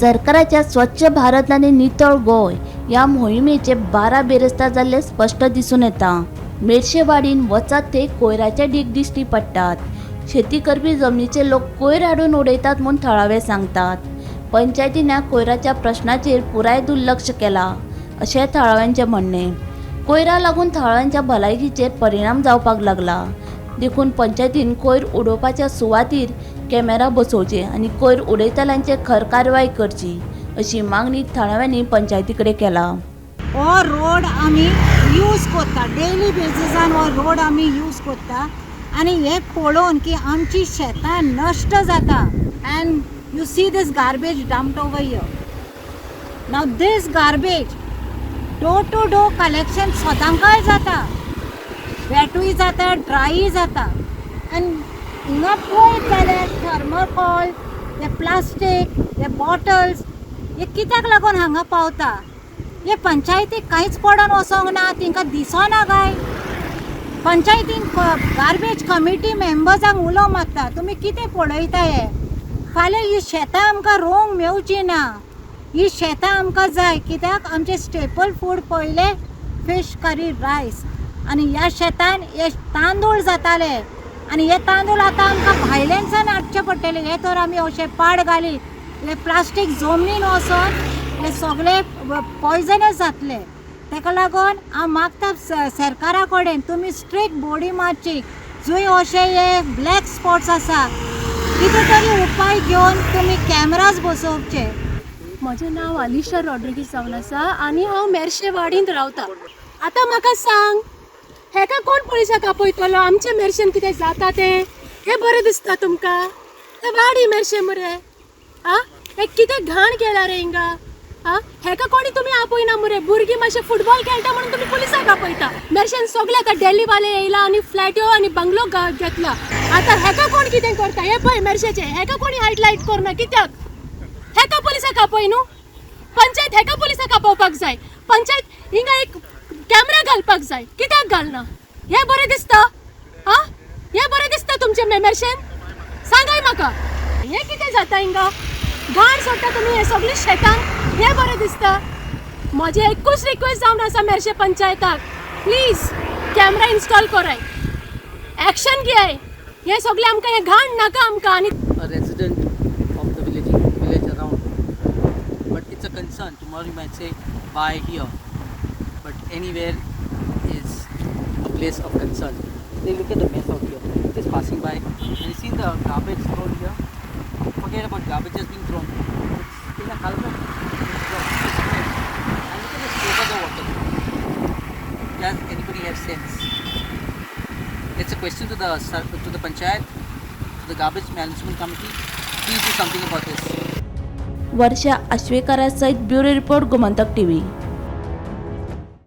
सरकाराच्या स्वच्छ भारत आनी नितळ गोंय ह्या मोहिमेचे 12 बेरस्तार जाल्ले स्पश्ट दिसून येता. मेरशेवाडीन वचत थंय कोयराचे ढीग दिश्टी पडटात. शेती करपी जमनीचे लोक कोयर हाडून उडयतात म्हूण थळावे सांगतात. पंचायतीन ह्या कोयराच्या प्रश्नाचेर पुराय दुर्लक्ष केलां अशें थळाव्यांचें म्हणणें. कोयरा लागून थळाव्यांच्या भलायकीचेर परिणाम जावपाक लागला. देखून पंचायतीन कोयर उडोवपाच्या सुवातीर कॅमेरा बसोवचे आनी कोयर उडयतल्यांचेर खर कारवाय करची अशी मागणी थळाव्यांनी पंचायती कडेन केला. हो रोड आमी यूज करता, डेली बेजिसान हो रोड आमी यूज करता आनी हें पळोवन की आमची शेतां नश्ट जाता. And you see this garbage dumped over here. Now this garbage door to door collection सदांकाय जाता, वेटूय जाता, ड्राय जाता. आनी हिंगा पळयत जाल्यार थर्मोकॉल, हे प्लास्टीक, हे बॉटल्स हे कित्याक लागून हांगा पावता? हे पंचायतीक कांयच पडोन वचोंक ना, तेंकां दिसना काय? पंचायतीन गार्बेज कमिटी मेंबर्सांक उलो मारता, तुमी कितें पळयता हे? फाल्यां ही शेतां आमकां रोवंक मेवची ना. ही शेतां आमकां जाय कित्याक आमचें स्टेपल फूड पयलें फीश करी रायस आनी ह्या शेतान हे तांदूळ जाताले आनी हे तांदूळ आतां आमकां भायल्यानच्यान हाडचे पडटले. हे तर आमी अशें पाड घालीत हे प्लास्टीक जमनीन वचोन हे सगळे पॉयजनस जातले. ताका लागून हांव मागता सरकारा कडेन, तुमी स्ट्रिक्ट बोडी मारची. जंय अशे हे ब्लॅक स्पॉट्स आसा कितें तरी उपाय घेवन तुमी कॅमराज बसोवचे. म्हजें नांव अलिशा रॉड्रिगीस जावन आसा आनी हांव मेरशे वाडींत रावता. आतां म्हाका सांग, हेका कोण पुलिसाक आपयतलो? आमच्या मेरशेन कितें जाता तें हें बरें दिसता तुमकां? तें वाडी मेरशे मरे, आं, हें कितें घाण केला रे हिंगा? आं, हेका कोणी तुमी आपयना मरे? भुरगीं मातशें फुटबॉल खेळटा म्हणून तुमी पुलिसाक आपयता. मेरशेन सगळे आतां डेल्लीवाले येयला आनी फ्लॅट्यो आनी बंगलो घेतला. आतां हेका कोण कितें करता? हें पळय मेरशेचें, हेका कोणी हायलायट करना कित्याक? हेका पुलिसाक आपय न्हू पंचायत, हेका पुलिसाक आपोवपाक जाय. पंचायत हिंगा एक कॅमेरा घालपाक जाय, कित्याक घालना? हें बरें दिसता? आं, हें बरें दिसता तुमचें मेरशेन? सांगाय म्हाका, हें कितें जाता हिंगा? घाण सोडटा तुमी हे सगळे शेतान, हें बरें दिसता? म्हजें एकूच रिक्वेस्ट जावन आसा मेरशे पंचायताक, प्लीज कॅमेरा इन्स्टॉल कराय, एक्शन घेयाय. हें सगळें आमकां हें घाण नाका आमकां. आनी a resident of the village around. But it's a concern. Tomorrow you might say, why here? But anywhere is a place of concern. They look at the mess out here. Just passing by, and you see the garbage thrown here. Forget about garbage just being thrown. It's in a culvert. It's thrown. It's a mess. And look at the state of the water. Does anybody have sense? It's a question to the panchayat, to the garbage management committee. Please do something about this. वर्षा आश्वेकारा सहित bureau report, Gomantak TV.